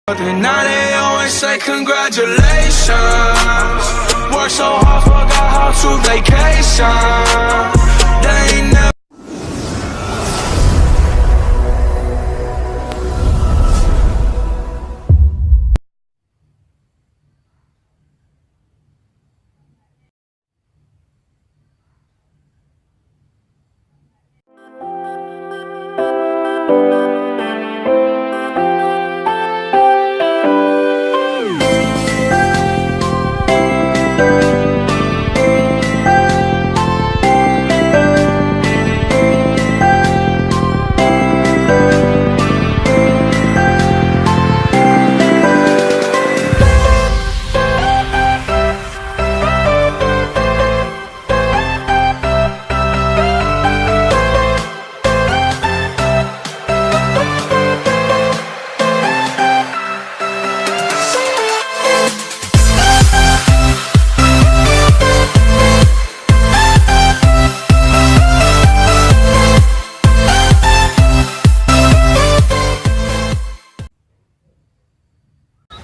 But now they always say congratulations. Work so hard, forgot how to vacation. They ain't never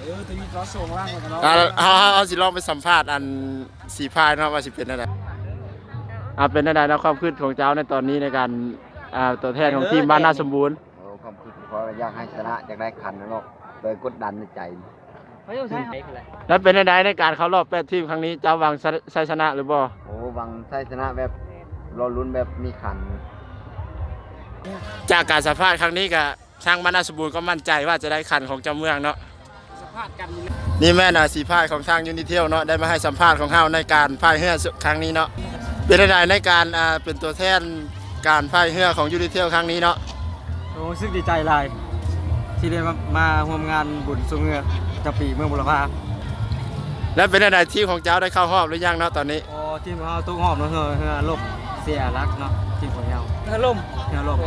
ເອີ ໂຕນີ້ກໍໂຊຂ້າງຫຼັງກັນເນາະ ອ່າ ເຮົາ ເຮົາ ເຮົາຊິລອງໄປສຳພາດອັນສີພາຍເນາະ ວ່າຊິເປັນແນວໃດ. ອ່າ ເປັນແນວໃດເນາະ ຄວາມຄິດຂອງເຈົ້າໃນຕອນນີ້ໃນການ ອ່າ ຕົວແທນຂອງທີມບ້ານນາສົມບູນ? ໂອ້ ຄວາມຄິດຂ້ອຍຢາກໃຫ້ຊະນະ ຢາກໄດ້ຂັນເນາະ ເລີຍກົດດັນໃນໃຈ. ແລ້ວເປັນແນວໃດໃນການເຂົ້າຮອບແປດທີມຄັ້ງນີ້ ເຈົ້າຫວັງໄຊຊະນະຫຼືບໍ່? ໂອ້ ຫວັງໄຊຊະນະ ແບບລໍລຸ້ນ ແບບມີຂັນ. ຈາກການສຳພາດຄັ້ງນີ້ກະ ທາງບ້ານນາສົມບູນກໍໝັ້ນໃຈວ່າຈະໄດ້ຂັນຂອງເຈົ້າເມືອງເນາະ. ນີ້ແມ່ນ ອ່າ ສີພາຍຂອງທາງຢູນິເທວເນາະ ໄດ້ມາໃຫ້ສຳພາດຂອງເຮົາໃນການພາຍເຮືອຄັ້ງນີ້ເນາະ. ເປັນແນວໃດໃນການ ອ່າ ເປັນຕົວແທນການພາຍເຮືອຂອງຢູນິເທວຄັ້ງນີ້ເນາະ? ໂອ້ ຮູ້ສຶກດີໃຈຫຼາຍ ທີ່ໄດ້ມາ ມາຮ່ວມງານບຸນຊ່ວງເຮືອປະຈຳປີເມືອງບຸລະພາ. ແລ້ວເປັນແນວໃດ ທີມຂອງເຈົ້າໄດ້ເຂົ້າຮອບຫຼືຍັງເນາະຕອນນີ້? ໂອ້ ທີມຂອງເຮົາຕົກຮອບເນາະ ເຮືອ ເຮືອລົບເສຍຫຼັກເນາະ ທີມຂອງເຮົາ. ເຮືອລົບ ເຮືອລົບ.